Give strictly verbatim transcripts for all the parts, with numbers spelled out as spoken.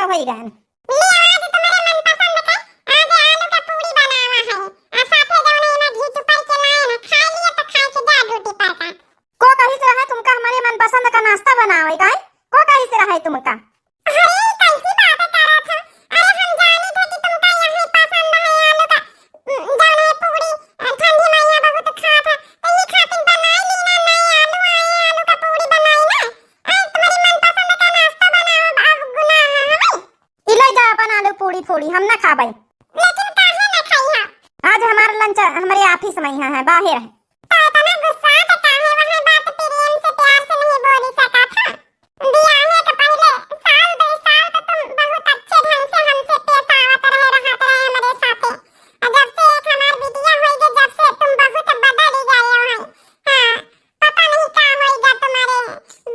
होई गए। ले, आज तुम्हरे मनपसंद के, आज आलू का पूड़ी बनावा है। आ साथे जौन है ना घी चुपर के लाए ना, खा लिए तो खाए के जा ड्यूटी पर का। को कहिस रहे तुमका हमरे मनपसंद का नाश्ता बनावे का है? को कहिस रहे तुमका? अरे, कैसी बात करत हो? अरे, हम जानी थे कि तुमका यही पसंद है आलू का, उम, जौन है पूड़ी, अ, ठंडी मइया बहुत खात है, तो ये खातिर बनाई ली ना, नए आलू आए, आलू का पूड़ी बनाई ना। अरे, तुम्हरी मनपसंद का नाश्ता बनावा, अब गुनाह है हमें? ई ले जा अपन आलू पूड़ी फूड़ी, हम ना खाबे। लेकिन काहे ना खाई है? आज हमार lunch हमरे office में यहाँ है, बाहर है। तो इतना गुस्सा तो काहे, वहाँ बात प्रेम से प्यार से नहीं बोली सका था? बियाहे के पहले साल दो साल तो तुम बहुत अच्छे ढंग से हमसे पेश आवत रहे, रहत रहे हमरे साथे। और जब से एक हमार बिटिया होई गई, जब से तुम बहुत बदल गए हो। हाँ, पता नहीं का होई गया तुम्हारे,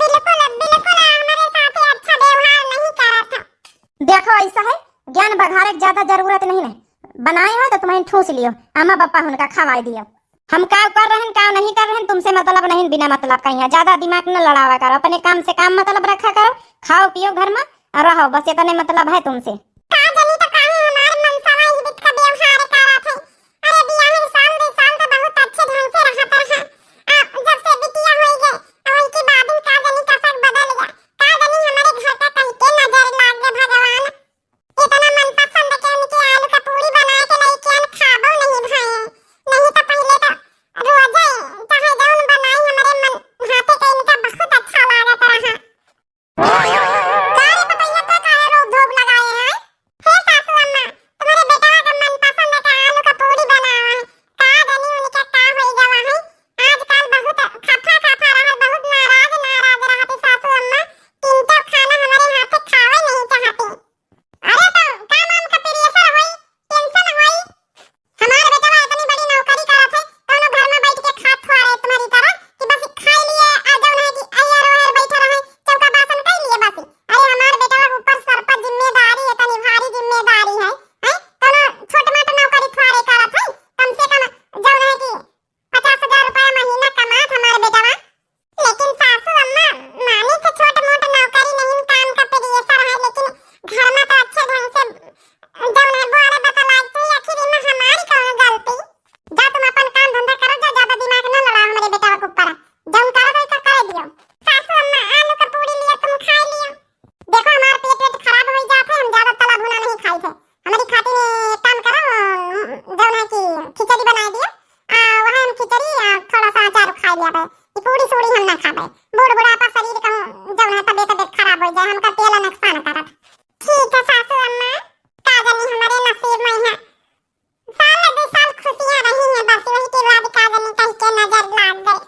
बिल्कुल, बिल्कुल हमरे साथे अच्छा व्यवहार नहीं करत हो। देखो, ऐसा है, ज्ञान बघारे के ज्यादा जरूरत नहीं है। बनाए हो तो तुम्हें ठूस लियो, अम्मा पापा उनका खवाए दियो। हम का कर रहन, का नहीं कर रहन, तुमसे मतलब नहीं, बिना मतलब का यहाँ ज्यादा दिमाग न लड़ावा करो, अपने काम से काम मतलब रखा करो, खाओ पियो घर में और रहो, बस इतने मतलब है तुमसे। का जानी तो काहे हमार मनसवा ई बित का व्यवहार करत है। अरे बियाहे साल दो साल तो बहुत अच्छे ढंग से रहत रहा, आ जब से बिटिया होई गए, आ वही के बाद में का जानी कसक बदल गया, का जानी हमारे घर का कहीं के नजर लाग गए भगवान। इतना मनपसंद के उनके आलू का पूड़ी बनाए के लइकियन खाबो नहीं भाई, नहीं तो पहले तो रोजे चाहे जौन बनाई हमरे मन हाथे के इनका बहुत अच्छा लागत रहा। का रे पतैया, तो काहे रोक धोक लगाए हैं? हे सासू अम्मा, तुम्हारे बेटवा का मनपसंद का आलू का पूड़ी बनावा है, का जानी उनका का होई गवा है। आजकल बहुत खफा खफा रहत, बहुत नाराज नाराज रहत सासू अम्मा, तीन तो खाना हमारे हाथे खावे नहीं चाहती। अरे तो का नाम का pressure होई, tension होई? हमार बेटवा इतनी बड़ी नौकरी करत है, कौनो घर में बैठ के खात थोड़े तुम्हारी तरह कि बस खाई लिए आ जौन है कि अयर ओयर बैठा रहे, चौका बासन कर लिए बस। अरे हमार बेटवा के ऊपर सर पर जिम्मेदारी, इतनी भारी जिम्मेदारी है, हैं? कौनो छोट मोट नौकरी थोड़े करत है, कम से कम जौन है कि पचास हजार रुपया महीना कमात हमार बेटवा। लेकिन सासू अम्मा, माने तो छोट मोट नौकरी नहीं, काम का pressure है, लेकिन घर में तो अच्छे ढंग से जौन है बोले बतलाए थे, आखिर इनमें हमारी कौन गलती? जा तुम अपन काम धंधा करो, जा ज्यादा दिमाग न लड़ाओ हमारे बेटवा के ऊपर, जौन करो तो कर दियो। सासू अम्मा, आलू का पूड़ी लियो, तुम खा लियो। देखो हमार पेट वेट खराब हो जात है, हम ज्यादा तला भुना नहीं खाई थे। हमारी खातिर एक काम करो, जौन है कि खिचड़ी बनाए दियो, आ, वह हम खिचड़ी, आ, थोड़ा सा अचार खाई लिया बे। ये पूड़ी सूड़ी हम ना खाबे। बूढ़ बुढ़ापा शरीर कहूँ जौन है तबियत तबियत खराब हो जाए, हमका तेल नुकसान करत। ठीक है सासू अम्मा, का जानी हमारे नसीब में है। साल दो साल खुशियाँ रही हैं, बस वही के बाद का जानी कहीं के नजर लाग गए।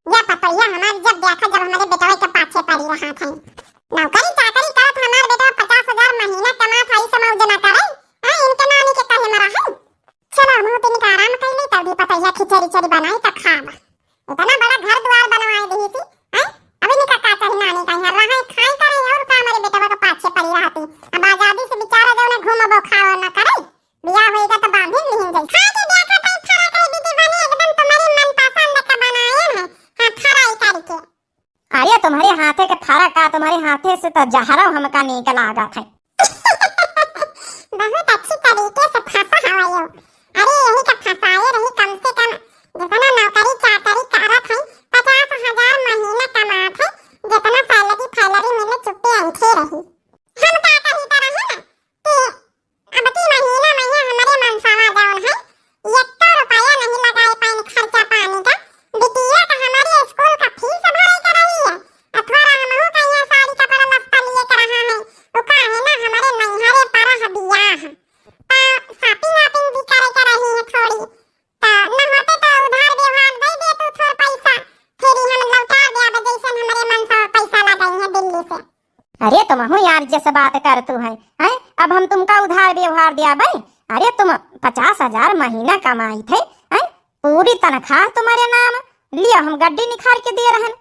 या पतैया हमार जब देखा, जब हमारे बेटवा के पाछे पड़ी रहा था। नौकरी चाकरी करत हमार बेटवा पचास हजार महीना कमात है, ई समझ ना करे। हाँ, इनके नानी के कहे मरा है। चलो, हम दिन का आराम कर ले, तभी पतैया खिचड़ी चड़ी बनाई त खाब। इतना बड़ा घर द्वार बनवाए दी थी, हैं? अभी निका का चाही नानी का यहाँ रहे, खाई करे और का हमारे बेटवा के पाछे पड़ी रहती। अब आजादी से बेचारा जौन घूमबो खाओ ना करे। बियाह होइगा तो बांधे नहीं जाई। खा के देखा तो फरा कह दीदी बनी एकदम तुम्हारी मनपसंद का बनाए हैं। हाँ, फ्राई करके। अरे तुम्हारे हाथे के फरा का, तुम्हारे हाथे से तो जहरो हमका नीक लागत है। बहुत अच्छी तरीके से फंसा हवा यो। अरे यही का फंसाए रही, कम से कम जितना नौकरी चाकरी करत है, पचास हजार महीना कमात है, जितना salary फैलरी मिले चुप्पे ऐंठे रही। हम का कही तरह है ना कि अब की महीना में ये हमारे मनसावा जौन है, एक्को रुपया नहीं लगाए पाइन खर्चा पानी का। बिटिया का हमारे स्कूल का फीस भरे के रही है, अथवा हमहू का यहाँ साड़ी कपड़ा लत्ता लिए के रहा है। वो का है ना, हमारे नैहरे पर है बियाह, तो shopping वॉपिंग भी करे के रही है थोड़ी, तो न होते तो उधार व्यवहार दे दे तू थोड़ पैसा, फिर ही हम लौटा दे, अब जैसन हमारे मनसावा पैसा लगाई है दिल्ली से। अरे तुमहू यार जस बात करतू है, हैं? अब हम तुमका उधार व्यवहार दिया बे? अरे तुम पचास हजार महीना कमाई थे, हैं? पूरी तनख्वाह तुम्हारे नाम, लियो हम गड्डी निखार के दे रहन।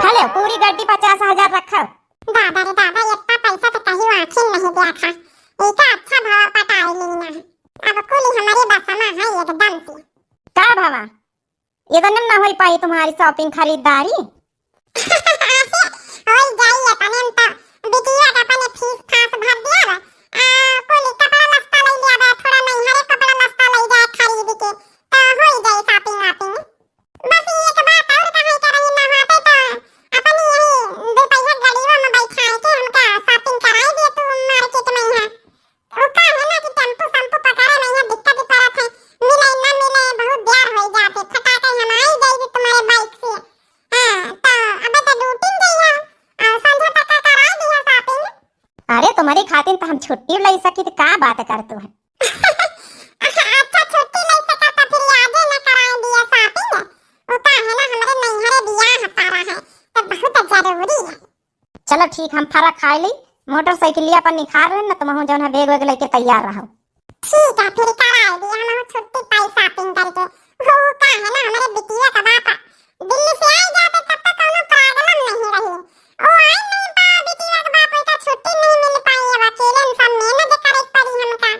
हेलो, पूरी गड्डी पचास हजार रखो। दादा रे दादा, इतना पैसा तो कहीं आखिर नहीं दिया था, इका अच्छा भाव पटाई लीना। अब कुल हमारे बसमा है एकदम से। का भावा? इतने में ना होई पाई तुम्हारी shopping खरीदारी? होई जाई, इतने में तो बिटिया का अपने तोहरी खातिर त हम छुट्टी लइ सकी, त का बात करतू है? अच्छा, छुट्टी लइ सका त फिर आजे न कराए दिया shopping। वो का है ना, हमरे नैहरे बियाह पड़ा है, त बहुत जरूरी है। चलो ठीक, हम फरा खाइ ली, मोटरसाइकिलिया पर निखार रहे न, तुमहू जौन है bag वैग लइके तैयार रहो। ठीक है, फिर कराए दी, हम छुट्टी पाई shopping करके। वो का है ना, हमरे बिटिया का बाप दिल्ली से आई जाते तब तक कौनो problem नहीं रही। वो आई नहीं पा, बिटिया का बाप का छुट्टी नहीं मिल पाई, अब अकेले में सब manage करे के पड़ी हमका।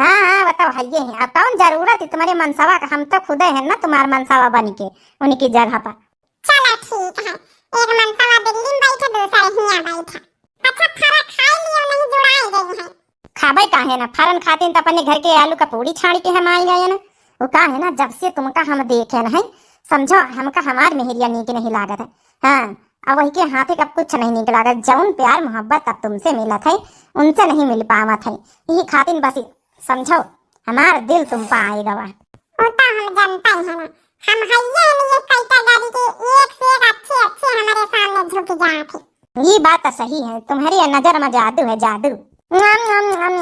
हाँ, हाँ, बताओ, है ये है। अब कौन जरूरत है तुम्हारे मनसवा का, हम तो खुदे हैं ना तुम्हार मनसवा बन के उनकी जगह पर। चलो ठीक है, एक मनसवा दिल्ली में बैठे, दूसरा हियाँ बैठे। अच्छा, फरा खाई लियो, नहीं जुड़ाई गई है। खाबे काहे ना, फरन खातिन त अपने घर के आलू का पूड़ी छाड़ी के हम आई गए ना। वो का है ना, जब से तुमका हम देखे न है, समझो, हमका हमार मेहरिया नीक नहीं लागत है। हाँ, अब वही के हाथे का कुछ नहीं नीक लागत। जौन प्यार मोहब्बत अब तुमसे मिलत है, उनसे नहीं मिल पावत है। यही खातिन बस समझो, हमार दिल तुम पर आए गवा। वो तो हम जानते हैं ना, हम हइये नहीं एक category के एक से एक अच्छे अच्छे हमारे सामने झुक जात है। ये बात तो सही है, तुम्हारी ये नजर में जादू है, जादू। नम, नम,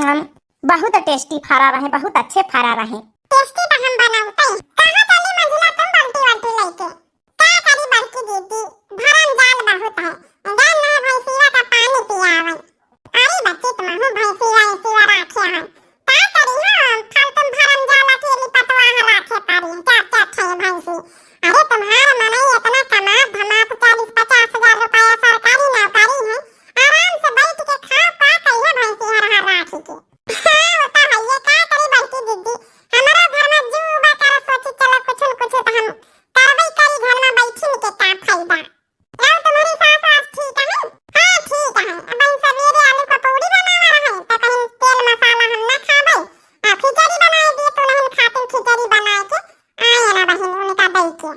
नम। बहुत tasty फरा रहे, बहुत अच्छे फरा रहे। Tasty तो हम बनाते हैं। कहाँ चली मंझिला तुम बाल्टी वाल्टी लेके? का करी बड़की दीदी, भरम जाल बहुत है। गैल नहीं भैंसिया का पानी पियावन। अरे बच्ची, तुमहू भैंसिया ऐसिया राखे हैं। का करी हो, फालतू भरम जाल अकेली पतवा है राखे पारी। क्या क्या थे भैंसी? अरे तुम्हार मनई इतना कमात धमात चालीस पचास हजार रुपया सरकारी नौकरी है। आराम से बैठ के खाओ, का करिए भैंसी हर हर राखी के। हाँ, वो तो है, ये का करी बड़की दीदी, हमारा घर में जू बा कर सोची, चलो कुछ न कुछ तो हम करबे करी, घर में बैठिन के का फायदा। और तुम्हारी सास वास ठीक है? हाँ, ठीक है। अब इन सवेरे आलू का पूड़ी बनावा रहे, तो कहीं तेल मसाला हम ना खाबे। आ, खिचड़ी बनाए दिए, तो नहीं खाते खिचड़ी बनाए के, आए ना बहिन, उनका दे के।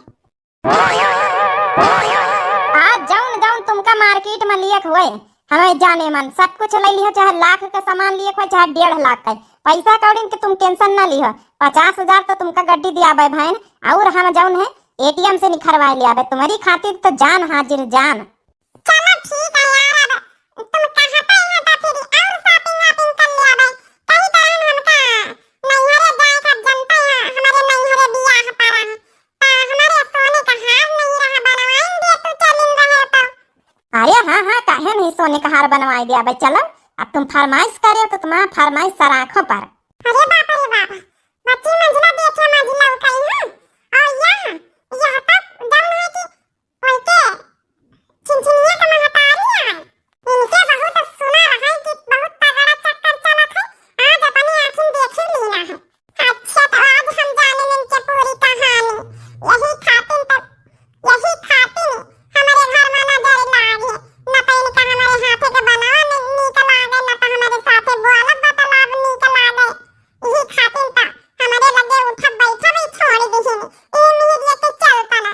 आज जौन जौन तुमका market में लियक होए, हमें जाने मन, सब कुछ ले लिहो, चाहे लाख का सामान लियक होए, चाहे डेढ़ लाख का। पैसा कौड़ी के तुम tension ना लिहो, पचास हजार तो तुमका गड्डी दियाबे बहन, और हम जौन है ATM से निखरवाए लियाबे, तुम्हारी खातिर तो जान हाजिर जान। चलो ठीक है यार, अब तुम कहते हो तो फिर और shopping वॉपिंग कर लियाबे। कहीं तो हम हमका नैहरे जाए का, जनते हैं हमारे नैहरे बियाह पड़ा है, तो हमारे सोने का हार नहीं रहा, बनवाएंगे तू चलिन रहे तो। अरे हाँ हाँ, काहे नहीं सोने का हार बनवाए दियाबे। चलो, अब तुम फरमाइश करे हो तो तुम्हारा फरमाइश सर आँखों पर। अरे बाप रे बाप, बच्ची मंझिला देखे मंझिला उठाई है। और यह, यह तो जौन है कि उनके छिनछिनिया के महतारी आए। इनके बहुत सुना रहा है कि बहुत तगड़ा चक्कर चलत है, आज अपनी आँखिन देखी लीना है। अच्छा, तो आज हम जाने इनके पूरी कहानी। यही खातिन तो, यही खातिन हमारे घर में नजर लागे, न तो इनका हमारे हाथे के बनावा नि-, नीक लागे, न तो हमारे साथे बोलब बतलाब नीक लागे। यही खातिन तो हमारे लगे उठब बैठब ही छोड़ दिहिन। ई मिहिरिया के चलता ना,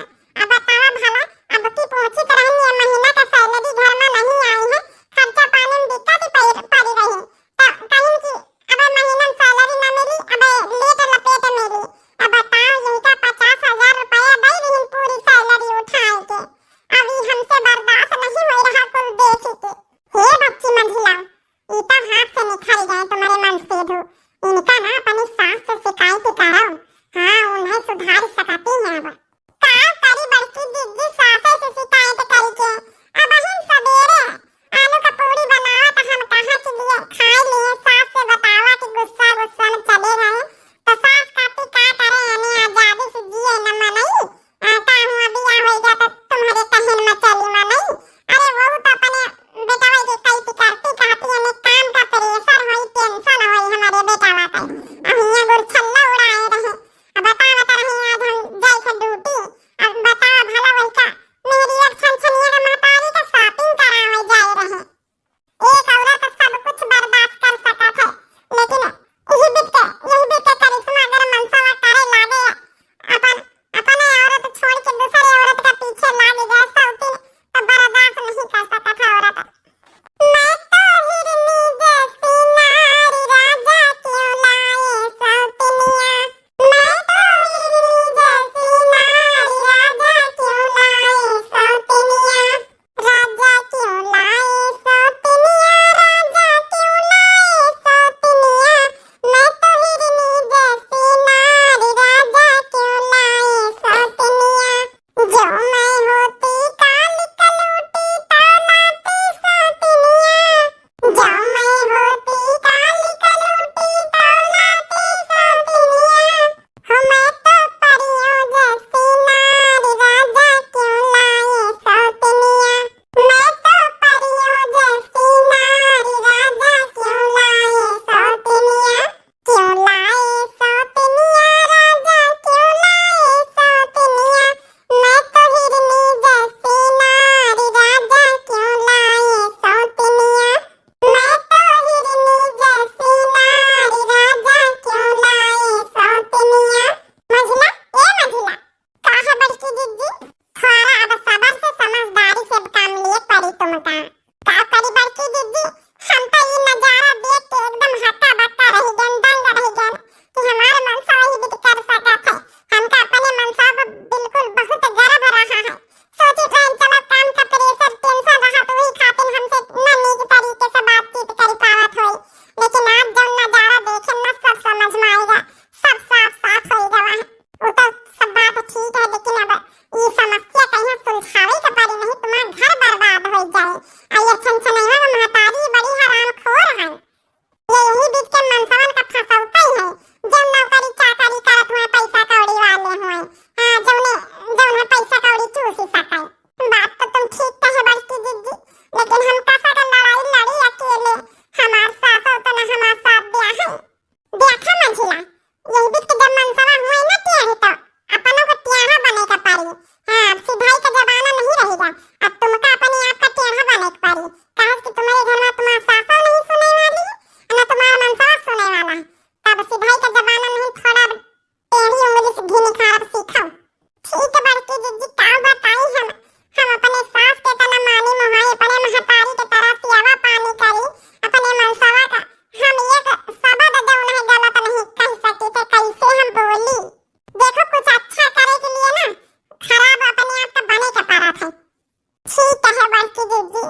है बड़की दीदी,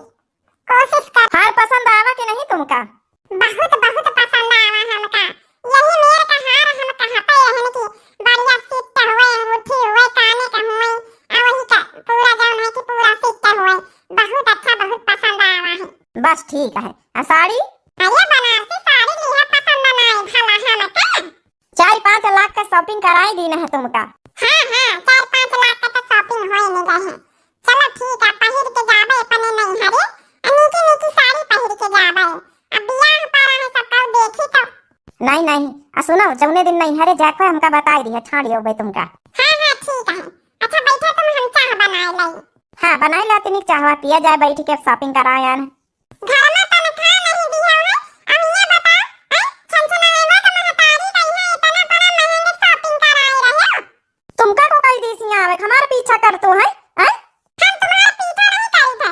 कोशिश कर। हार पसंद आवा कि नहीं तुमका? बहुत, बहुत पसंद आवा हमका। यही मेर का हार हम कहते रहन कि बढ़िया set हुए, अंगूठी हुए, काने का हुए, और वही का पूरा जौन है कि पूरा set हुए। बहुत अच्छा, बहुत पसंद आवा है। बस ठीक है। आ साड़ी? अरे बनारसी साड़ी लिहा पसंद ना आई भला हमका। चार पाँच लाख का shopping कराई दीन है तुमका। हाँ, हाँ, चार पाँच लाख का तो shopping होए नहीं गए है। चलो ठीक है, पहिर के जाबे अपने नैहरे, आ नीकी नीकी साड़ी पहिर के जाबे। अब बियाह पड़ा है, सब केहू देखी तो। नहीं, नहीं, आ सुनो, जौने दिन नैहरे जाके हमका बताई दिहे, ठाड़ लेबे तुमका। हाँ, हाँ, ठीक है। अच्छा बैठा तुम, हम चाह बनाए लाई। हाँ, बनाई ला तनी चाहवा, पिया जाए बैठ के, shopping कराए आन। घर में तनख्वाह नहीं दिया है। अब ये बताओ, हैं? छनछनाएवा का महतारी कही है, इतना बड़ा महंगे shopping कराए रहे हो। तुमका को कही दी सिया आवे, हमार पीछा कर तू है, हैं? हम तुम्हार पीछा नहीं करी थे।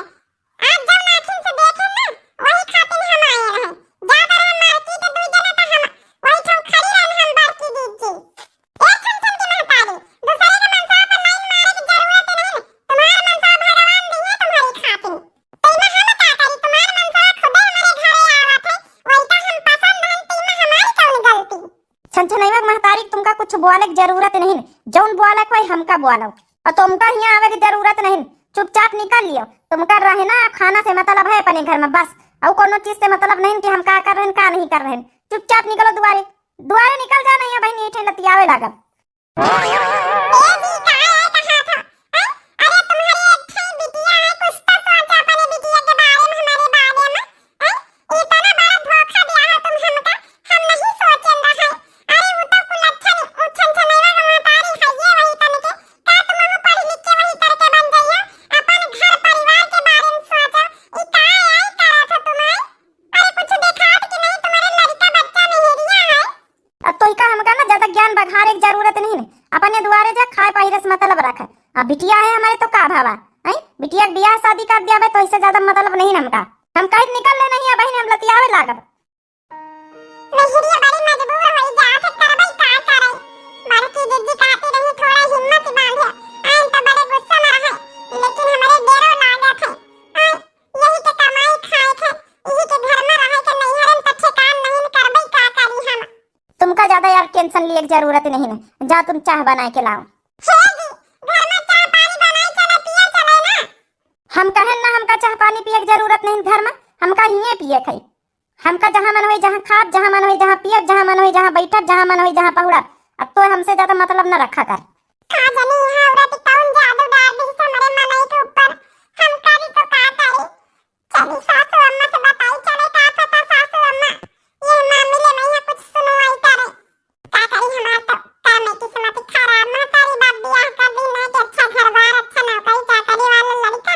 आज जब नाखिन से देखे ना, वही खातिर हम आए रहे। जा कर हम market दू जने तो हम वही ठाव खड़ी रहन हम बड़की दीदी। ए छनछन की महतारी, दूसरे के मनसा पर line मारे की जरूरत नहीं है। तुम्हार मनसा भगवान दिए तुम्हारी खातिर। तैमा हम का करी, तुम्हार मनसा खुदे हमारे घरे आवत है, वही का हम पसंद हन, तैमा हमारी कौन गलती? छनछनैवा के महतारी, तुमका कुछ बोले की जरूरत नहीं, जौन बोले के होई हमका बोलो, और तुमका हियाँ आवे की जरूरत नहीं, चुपचाप निकल लियो। तुमका रहना खाना से मतलब है अपने घर में बस, और कोनो चीज से मतलब नहीं कि हम का कर रहे हैं, का नहीं कर रहे हैं। चुपचाप निकलो दुआरे, दुआरे निकल जाना, यहाँ बहन ये लतियावे लागब। ए जी, का है कहा था? हैं? अरे तुम्हारी एक ठे बिटिया है, कुछ तो सोचा अपने बिटिया के बारे में, हमारे बारे में। हैं? इतना बड़ा धोखा दिया है तुम हमका, हम नहीं सोचेन रहे। अरे वो तो कुलच्छन, उच्छन छनैवा का महतारी है ये वही तन के। का तुम पढ़ लिख के वही तरह के बन जाइयो? अपन घर परिवार के बारे में सोचो। ई का आई करा था तुम्हें? अरे कुछ देखात कि नहीं तुम्हारे लड़का बच्चा मेहरिया है? अब तो इका हमका ना ज्यादा ज्ञान बघारे की जरूरत नहीं है, अपने दुआरे जा, खाए पहिरे से मतलब रखे। अब बिटिया है हमारे तो का भावा, हैं? बिटिया के बियाह शादी कर दिया बे तो इससे ज्यादा मतलब नहीं हमका। हम कहीं निकल ले नहीं, अब हम लतियावे लागब। मेहरिया बड़ी मजबूर होई जात है, करबै का करे? बड़की दीदी कहती रही थोड़ा हिम्मत बांधे, आइन तो बड़े गुस्सा में रहे, लेकिन हमारे डेरो लागत है। आइन यही के कमाई खाए के, यही के घर में रहे के नैहरन तो ठिकान नहीं, करबै का करी हम। तुमका ज्यादा यार tension लिए की जरूरत नहीं है, जा तुम चाह बनाए के लाओ। हे जी, घर में चाह पानी बनाई चले, पिए चले ना। हम कहन ना हमका चाह पानी पिए की जरूरत नहीं घर में, हमका हिये पिए खाई। हमका जहाँ मन होई जहाँ खाब, जहाँ मन होई जहाँ पियब, जहाँ मन होई जहाँ बैठब, जहाँ मन होई जहाँ पहुड़ब। अब तो हमसे ज्यादा मतलब न रखा कर। का जानी यहाँ औरत कौन जादू डाल दी हमरे मनई के ऊपर, हम करी तो का करी? चली सासू अम्मा से बताई, चले का पता सासू अम्मा ये मामले में यहाँ कुछ सुनवाई करे। का करी, हमार तो कर्म किस्मत खराब, महतारी बाप बियाह कर दी, नहीं के अच्छा घर बार, अच्छा नौकरी चाकरी वाला लड़का,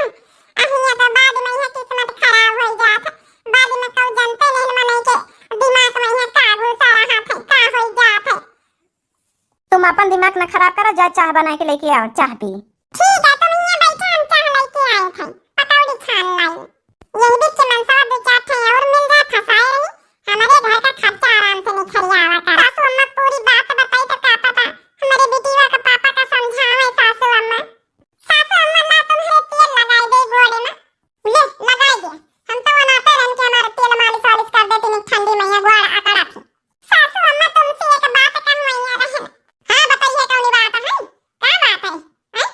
आ हियां तो बाद में यहाँ किस्मत खराब हो जात, बाद में कऊ जनते नहीं मनई के दिमाग में यहाँ का घुसा रहा थे, का हो जात है। तुम अपन दिमाग न खराब करो, जा चाह बना के लेके आओ, चाह पी। ठीक है, तुम यहाँ बैठे, हम चाह लेके आए थे, पकौड़ी छान लाई। यही बीच के मनसा दो चार ठे और मिल जाए, फंसाए रही, हमारे घर का खर्चा आराम से निकल आवा कर। सासू अम्मा पूरी बात बताई तो का पता हमारे बिटिया का पापा का समझावे सासू अम्मा। सासू अम्मा ना तुम्हारे तेल लगाई दे गोड़े में। ले, लगाई दे। हम तो बनाते रहन के हमारे तेल मालिश वालिश कर देती नहीं ठंडी मैया गोड़ अकड़ा थी। सासू अम्मा तुमसे एक बात कम मैया रहन। हाँ, बताइए कौन बात है? का बात है? हैं?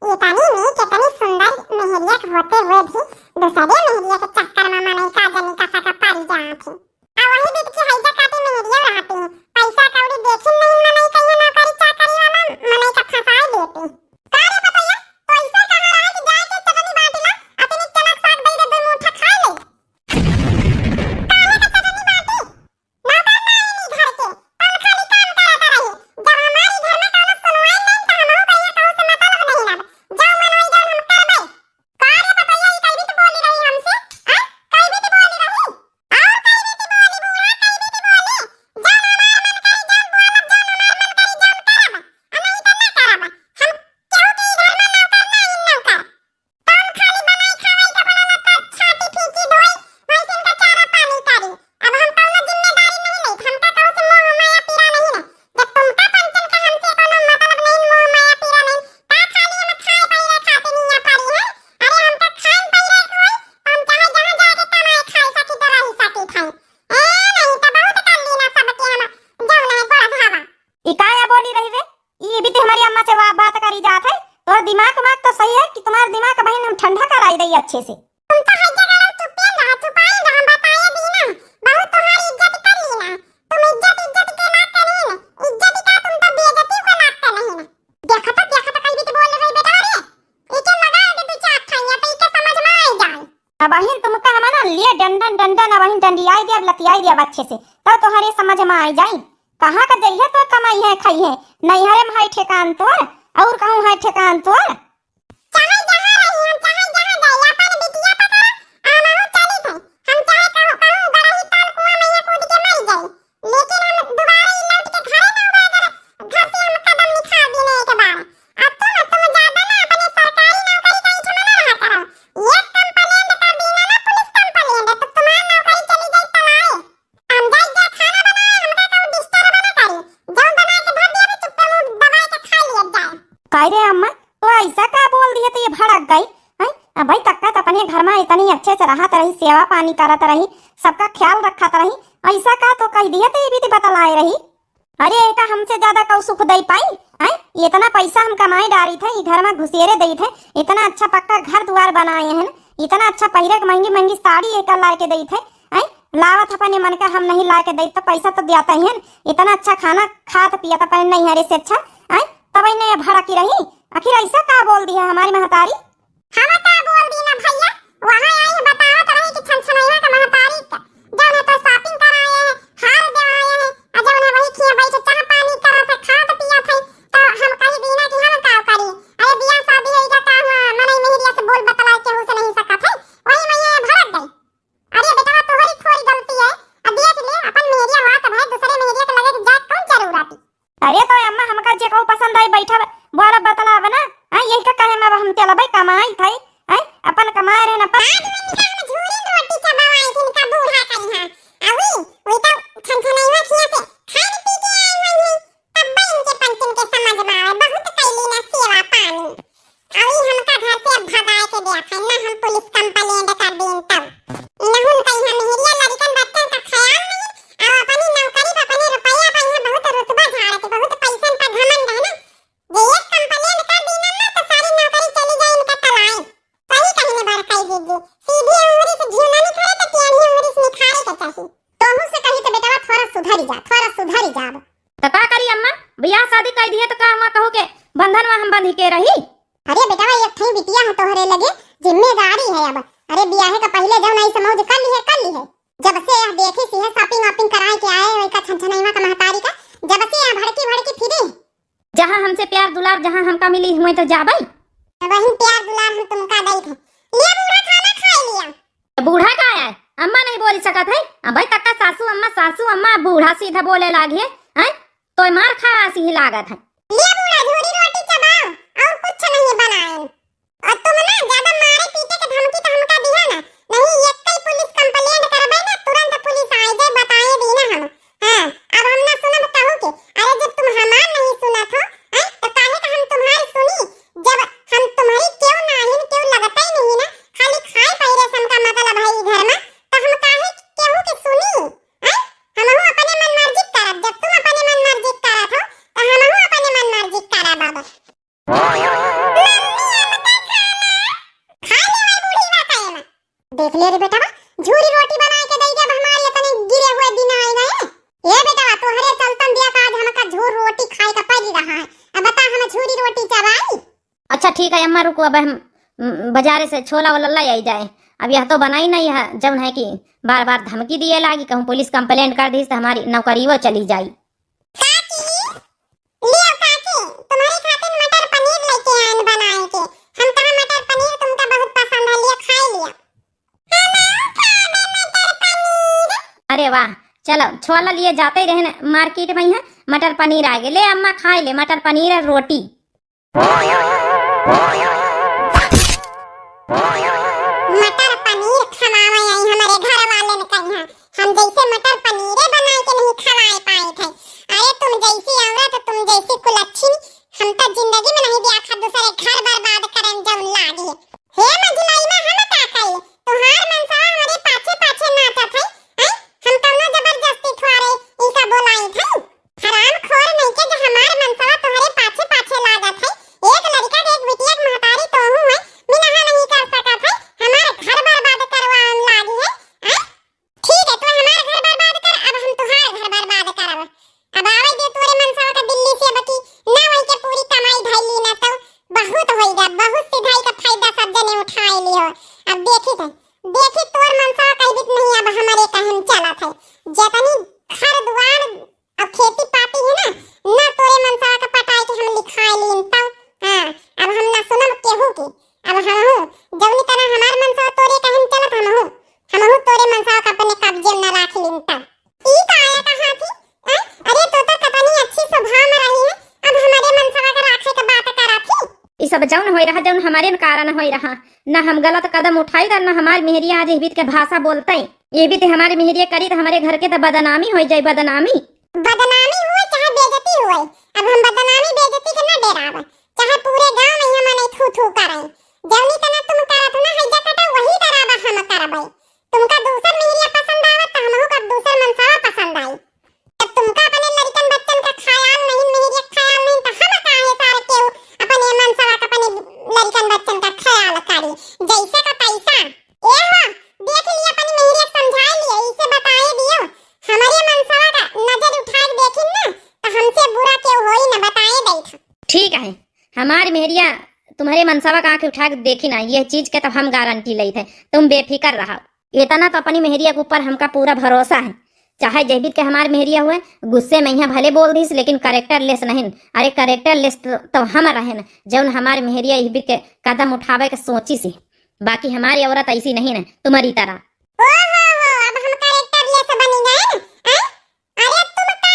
इतनी नीक, इतनी सुंदर मेहरिया के होते हुए भी दूसरे मेहरिया के चक्कर में मनई का जनी का सका पड़ी जात है। आ वही बीत की हैजा काटी मेहरिया रहती है, पैसा कौड़ी देखी नहीं मनई कहिए नौकरी चाकरी वाला, मनई का फंसाए देती। का रे पतैया, तो ऐसे कहाँ रहे कि जाए के चटनी बाटी ला, अपनी चना साग दे दे, दो मुट्ठा खा ले। काहे के चटनी बाटी? नौकर ना आईनी घर के, तब खाली काम करत रही। जब हमारी घर में कौनो सुनवाई नहीं, तो हमहू कहिए कहूँ से मतलब नहीं ना। जो मन होई, जौन हम करबे। का रे पतैया, ई कई बीत बोली रही हमसे? हैं? कई बीत बोली रही? और कई बीत बोली बूढ़ा, कई बीत बोली? जौन हमार मन करी, जौन बोलब, जौन हमार मन करी, जौन करब। आ नहीं तो ना करब। हम केहू के ई घर में नौकर ना आईन, नौकर। तौन खाली बनाई खावाई, कपड़ा लत्ता छाटी फीकी धोई, भैंसिन का चारा पानी करी। अब हम कौनो जिम्मेदारी नहीं लेत, हमका कहूँ से मोह माया पीरा नहीं ना। जब तुमका पंचन का हमसे कोनो मतलब नहीं, मोह माया पीरा नहीं, ता खाली हम खाए पीरे खातिर नहीं पड़ी है। अरे हमका खाए पीरे के होई, तो हम चाहे जहाँ जाके कमाए खाए सकी तो रही सकी खाए। ए नहीं तो बहुत कर ली ना सबके हम, जौन है गोड़ धावा। ई काया बोली रही रे? ई भी तो हमारी अम्मा से वा-, बात करी जात है। तोर दिमाग उमाग तो सही है कि तुम्हारा दिमाग बहन हम ठंडा कराई दई अच्छे से। तुम तो हर जगह रहो, चुप्पे रहो, चुपाई रहो, हम बताए दी ना। बहुत तुम्हारी इज्जत कर ली ना। तुम इज्जत, इज्जत के लायक नहीं ना। इज्जत का तुम तो बेइज्जती के लायक नहीं ना। देखा तो, देखा तो कई बीत बोल रही बेटा रे। इके लगा दे दो चार ठाइया तो इके समझ में आ जाए। अब अहिन तुमका हम ना लिए डंडन, डंडन अब अहिन डंडियाई दिया, लतियाई दिया अच्छे से। तब तोहरे समझ में आई जाई। कहाँ का जइहे तो कमाई है, खाई है। नैहरे में है ठेकान तोर, और कहूँ है ठेकान तोर। चाहे जहाँ रही हम, चाहे जहाँ जाई, अपन बिटिया पकड़ा, हमहू चली थे। हम चाहे कहूँ, कहूँ गड़ही ताल कुआं में ये कूद के मर जाई, लेकिन हम दोबारा ई लौट के घरे ना आवे, अगर घर से हम कदम निकाल दी ना एक बार। अब तुम, तुम ज्यादा ना अपने सरकारी नौकरी का इठमा ना रहा करो। एक complaint कर दी ना, ना पुलिस complaint, तो तुम्हारी नौकरी चली जाई तलाई। हम जाई जा खाना बनाए, हमका कहूँ disturb ना करी। जौन बना के धर दिया भी चुप्पे मुंह दबाए के खा लिया जाए। काहे रे अम्मा, तो ऐसा का बोल दिए तो ये भड़क गई? हैं? अब भाई तक्का तो अपने घर में इतनी अच्छे से रहत रही, सेवा पानी करत रही, सबका ख्याल रखत रही, ऐसा का तो कह दिए तो ये भी तो बतलाए रही। अरे एका हमसे ज्यादा कऊ सुख दई पाई? हैं? इतना पैसा हम कमाए डारी थे, ई घर में घुसेरे दई थे, इतना अच्छा पक्का घर दुआर बनाए हैं, इतना अच्छा पहिरे के महंगी महंगी साड़ी एका ला के दई थे, हैं? लावत अपने मन का हम नहीं ला के दई, तो पैसा तो दियाता ही है, इतना अच्छा खाना खात पियत अपने नहीं हरे से अच्छा, हैं? तब इन्हें भड़की रही, आखिर ऐसा का बोल दिया हमारी महतारी? हम का बोल दी ना भैया, वहाँ आई बतावत रही कि छनछनैया के महतारी का जौन है तो shopping कराए हैं, हार देवाए हैं, आ जौन है वही खिया बैठ चाह पानी करत है, खात पियत है, तो हम कही दी ना कि हम का करी? अरे बियाह शादी है, इधर का हुआ, मनई मेहरिया से बोल बतलाए केहू से नहीं सकत है, वही में ये भड़क गई। अरे बेटवा तोहरी थोड़ी गलती है, अब देख ले अपन मेहरिया हुआ तो भाई दूसरे मेहरिया के लगे जाए कौन जरूरत है? अरे तो अम्मा, हमका जे कहू पसंद आई, बैठा बोला बतलाव ना। आई यही का कहे में अब हम चलबै कमाई थाई, आई अपन कमाए रहे ना। आज में निकाल में झूरी रोटी चबावाई थी इनका बूढ़ा करी हाँ। अवी, वही तो छनछनैया खिया से खान पी के आई हुई है। तब इनके पंचन के समझ में आवे, बहुत कैली ना सेवा पानी। अभी हमका घर से अब भगाए के दिया था, ना हम पुलिस complaint कर दीन तब। इनहुन कहीं हम मेहरिया लड़कन बच्चन का ख्याल नहीं, अब अपनी नौकरी पर अपने रुपया पर यहाँ बहुत रुतबा झाड़त, बहुत पैसन पर घमंड है ना। जे एक complaint कर दीन ना तो सारी नौकरी चली जाए इनका तलाई। सही कहने बड़काई जीजी, सीधी अंगुरी से घी ना निकले तो टेढ़ी अंगुरी से निकाले के चाहिए। तोहू से कही तो बेटवा थोड़ा सुधरी जा, थोड़ा सुधरी जा। तो का करी अम्मा, बियाह शादी कर दिए तो का हुआ कहू के बंधन में हम बंधी के रही? अरे बेटवा, एक ठई बिटिया है तोहरे लगे, जिम्मेदारी है अब। अरे बियाहे का पहिले जौन ऐसे मौज कर ली है, कर ली है। जब से यह देखी सी है shopping वॉपिंग कराए के आए, वही का छनछनैया का महतारी का, जब से यह भड़की भड़की फिरी। जहाँ हमसे प्यार दुलार, जहाँ हमका मिली हुए तो जाबै। वही प्यार दुलार हम तुमका दई थे। ले बूढ़ा खाना खाए लिया। तो बूढ़ा का है? अम्मा नहीं बोल सकत है? अब भाई तक्का सासू अम्मा, सासू अम्मा, अब बूढ़ा सीधा बोले लागी है, हैं? तो मार खा आसी ही लागत है। ले बूढ़ा झूरी रोटी चबाओ, और कुछ नहीं बनाए। और तुम ना ज्यादा मारे पीटे के धमकी तो हमका दिया ना, नहीं एक कई पुलिस complaint करबे ना, तुरंत पुलिस आए जाए बताए दी ना हम। हाँ, अब हम ना सुनब कहू के। अरे जब तुम हमार नहीं सुनत हो, हैं, तो काहे का हम तुम्हारी सुनी? जब हम तुम्हारी क्यों ना आइन, क्यों लगता ही नहीं ना, खाली खाए पहिरे से हमका मतलब है ई घर में, तो हम काहे केहू के सुनी? हैं? हमहू अपने मन मर्जी करब, जब तुम अपने मन मर्जी करत हो, तो हमहू अपने मन मर्जी देख ले रे बेटवा, झूरी रोटी बनाए के दई, जब हमारे इतने गिरे हुए दिन आए गए। ए बेटवा, तोहरे चलतन दिया का आज हमका झूर रोटी खाए का पड़ी रहा है। अब बता, हम झूरी रोटी चबाई? अच्छा ठीक है अम्मा, रुको, अब हम, उम, बाजारे से छोला वोला ले आई जाए। अब यह तो बनाई नहीं है, जौन है कि बार बार धमकी दिए लागी, कहूँ पुलिस complaint कर दी तो हमारी नौकरी वो चली जाई। काकी, लियो काकी, तुम्हारी खातिर मटर पनीर लेके आयन बनाए के। हम कहा मटर पनीर तुमका बहुत पसंद है, लियो खाए लियो। हम खाबे मटर पनीर। अरे वाह, चलो छोला लिए जाते रहे न market में, यहाँ मटर पनीर आ गए। ले अम्मा खाए ले मटर पनीर और रोटी। मटर पनीर खवावे आई हमारे घर वाले ने कही है, हम जैसे मटर पनीरे बनाए के नहीं खवाए पाए थे। अरे तुम जैसी औरत, तुम जैसी कुलच्छी, हम तो जिंदगी में नहीं देखा, दूसरे घर बर्बाद करें जौन लागी। हे मझुलैमा, हम का करी? तोहार मनसवा हमरे पाछे पाछे नाचत है, हैं? हम कौनो जबरदस्ती थोड़े इनका बोलाई थे। हरामखोर नहीं के जो हमार मनसवा तोहरे पाछे पाछे लागत है। एक लड़का के एक बिटिया के महतारी तोहू है, मिनहा नहीं कर सकत है, हमार घर बर्बाद करवा लागी है, हैं? ठीक है, तू हमार घर बर्बाद कर, अब हम तुहार घर बर्बाद करब। अब आवे दे तोरे मनसवा का दिल्ली से, अब की ना वही के पूरी कमाई धई ली ना, तो बहुत होई गा, बहुत सिधाई का फायदा सब जने उठाए लियो। अब देखी थे, देखी तोर मनसवा कही बीत नहीं, अब हमारे कहन चलत है। जतनी घर दुआर अब खेती पाती है ना, ना तोरे मनसवा का पटाए के हम लिखाए लीन तब। हाँ, अब हम ना सुनब केहू के। अब हमहू जौनी तरह हमार मनसवा तोरे कहन चलत, हमहू, हमहू तोरे मनसवा का अपने कब्जे में ना राख लीन तब। ई का आया कहा थी? हैं? अरे तो, तो कतनी अच्छी स्वभाव में रही है, अब हमारे मनसवा का राखे के बात करा थी। ई सब जौन होई रहा, जौन हमारे न कारण होई रहा, ना हम गलत कदम उठाई और ना हमार मेहरिया आज इहबित के भाषा बोलते। ये भी ते हमारे मेहरिया करी तो हमारे घर के तो बदनामी हो जाए, बदनामी। बदनामी हुए चाहे बेइज्जती हुए, अब हम बदनामी बेइज्जती के ना डेराब, चाहे पूरे गांव में हम नहीं थू थू करें। जौनी तना तुम करत ना है जकटा वही तरह बा हम करबे। तुमका दूसर मेहरिया पसंद आवत तो हमहू का दूसर मनसवा पसंद आई। जब तुमका अपने लड़कन बच्चन का ख्याल नहीं, मेहरिया ख्याल नहीं, तो हम काहे सारे केहू अपने मनसवा का अपने लड़कन बच्चन का ख्याल करी? जैसे का तैसा। ए हो, देख लिया अपनी मेहरिया समझाए लिया, इसे बताए दियो। हमारे मनसवा का नजर उठा के देखिन ना, तो हमसे बुरा केहू होई ना, बताए दई था। ठीक है, हमार मेहरिया तुम्हारे मनसवा का आंख उठा के देखी ना, यह चीज के तो हम गारंटी लेत है, तुम बेफिक्र रहो। इतना तो अपनी मेहरिया के ऊपर हमका पूरा भरोसा है, चाहे जैबित के हमार मेहरिया हुए, गुस्से में यहाँ भले बोल दीस, लेकिन character less नहीं। अरे character less तो, तो हम रहेन, जौन हमार मेहरिया इहबित के कदम उठावे के सोची से। बाकी हमारी औरत ऐसी नहीं ना, तुम्हारी तरह। ओ हो हो, अब हम character less बनी गए ना, हैं? अरे तुम का,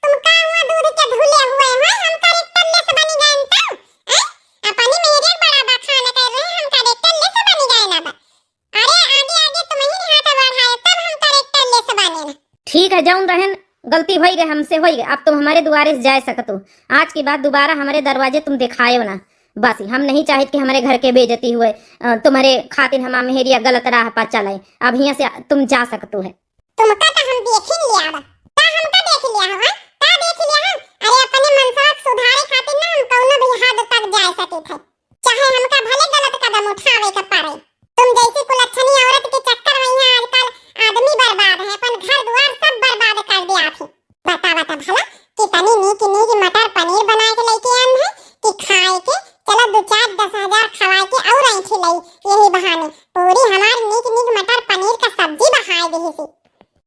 तुम का हुआ दूध के धुले हुए हो, हम character less बनी गए ना तब, हैं? अपनी मेहरिया बड़ा बखान कर रहे हैं, हम character less बनी गए ना अब। अरे आगे आगे तुम ही हाथ बढ़ाए तब हम character less बने ना। ठीक है, जौन रहेन गलती होई गए, हमसे होई गए, अब तुम हमारे दुआरे से जा सकत हो। आज के बाद दोबारा हमारे दरवाजे तुम दिखायो ना। बस हम नहीं चाहित कि हमारे घर के बेइज्जती हुए, अ, तुम्हारे खातिर हमार मेहरिया गलत राह पर चले। अब हियां से तुम जा सकत हो है। तुमका तो हम देख ही लिया अब। का हमका देख लिया हो, हाँ? का देख लिया हो? अरे अपने मनसवा के सुधारे खातिर ना हम कौनो भी हद तक जा सकित है, चाहे हमका भले गलत कदम उठावे के पड़े। तुम जैसी कुलच्छनी औरत के चक्कर में यहाँ आजकल आदमी बर्बाद है, अपन घर द्वार सब बर्बाद कर दिया थी। बतावा त भला, कितनी नीक नीक मटर पनीर बना के लेके आन है कि खाए के, चलो दो चार दस हजार खवाए के और ऐंठी लई यही बहाने। पूरी हमार नीक नीक मटर पनीर का सब्जी बहाए देही सी।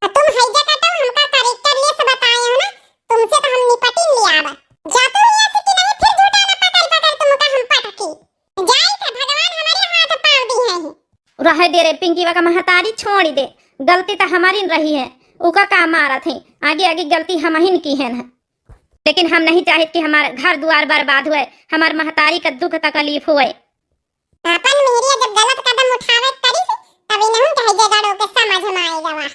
और तुम हैजा कटो हमका character less बताए हो ना, तुमसे तो हम निपटिन लिया अब। जा तू यहाँ से कि नहीं फिर झूठा ना पकड़ पकड़ तुमका हम पटकी। जाई थे भगवान हमारे हाथ पाँव दी है। रहे दे रे पिंकीवा का महतारी, छोड़ी दे, गलती तो हमारी न रही है, उका का मारत है, आगे आगे गलती हमहिन की है न। लेकिन हम नहीं चाहित कि हमार घर दुआर बर्बाद हुए, हमार महतारी का दुख तकलीफ हुए। अपन मेहरिया जब गलत कदम उठावे करी से, तब इनहू कहे जगड़ो के समझ में आए गवा।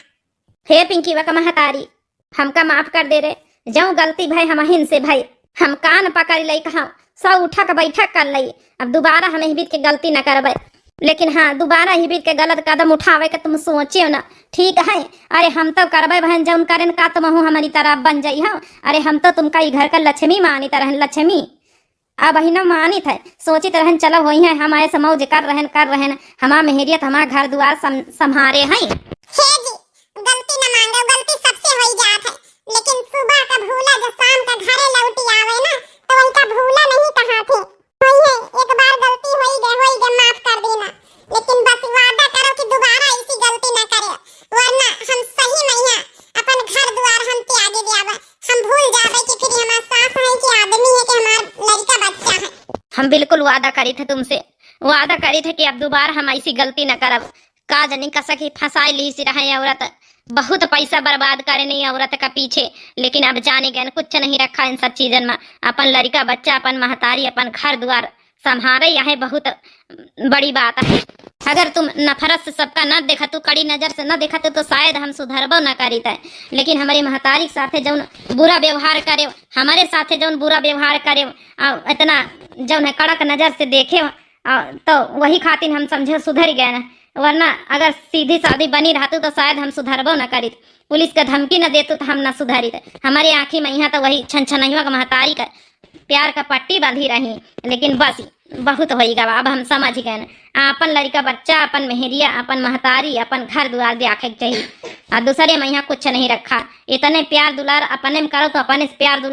हे पिंकीवा का महतारी, हमका माफ कर दे रे, जौन गलती भई हमहिन से भई, हम कान पकड़ लई कहा, सौ उठक बैठक कर लई, अब दोबारा हम इहबित के गलती न करबे। लेकिन हाँ, दोबारा इहबित के गलत कदम उठावे के तुम सोचियो ना, ठीक है? अरे हम तो करबे बहन, जौन करेन का तुमहू हमारी तरह बन जाई हो। अरे हम तो तुमका ई घर का लक्ष्मी मानित रहन, लक्ष्मी। अब अहिनो मानित है, सोचित रहन चलो होई है, हम ऐसे मौज कर रहन, कर रहन, हमार मेहरियत, हमार घर दुआर सम-, संभारे हैं। हे जी, गलती न मांगो, गलती सबसे होई जात है, लेकिन सुबह का भूला जो शाम का घरे लौटी आवे ना, तो वही का भूला नहीं कहा थे। होई है, एक बार गलती होई गए, होई गए, माफ कर देना, लेकिन बस वादा करो कि दोबारा ऐसी गलती ना करे, वरना हम सही में यहाँ अपन घर दुआर हम त्यागे देबे, हम भूल जाबे कि फिर हमार सास है कि आदमी है कि हमार लड़का बच्चा है। हम बिल्कुल वादा करी थे तुमसे, वादा करी थे कि अब दोबारा हम ऐसी गलती न करब। का जनी कसक ही फंसाई ली सी रहे औरत, बहुत पैसा बर्बाद करनी औरत का पीछे, लेकिन अब जाने गए कुछ नहीं रखा इन सब चीजन में। अपन लड़का बच्चा, अपन महतारी, अपन घर दुआर संभारे, यह बहुत बड़ी बात है। अगर तुम नफरत से सबका न देखतू, कड़ी नजर से न देखतू, तो शायद हम सुधरबो न करीत है। लेकिन हमारे महतारी के साथे जौन बुरा व्यवहार करे, हमारे साथे जौन बुरा व्यवहार करे, आ, इतना जौन है कड़क नजर से देखे, आ, तो वही खातिर हम समझे सुधर गए ना, वरना अगर सीधी सादी बनी रहतू तो शायद हम सुधरबो न करीत। पुलिस का धमकी न देतू तो हम न सुधरीत। हमारे आँखी में यहाँ तो वही छन छनहिया का महतारी का प्यार का पट्टी बांधी रही, लेकिन बस बहुत होई गवा, अब हम समझ गए। आपन लड़का बच्चा, अपन मेहरिया, अपन महतारी, अपन घर दुआर देखे के चाहिए, और दूसरे में यहाँ कुछ नहीं रखा। इतने प्यार दुलार अपने में करो तो अपने से प्यार दुलार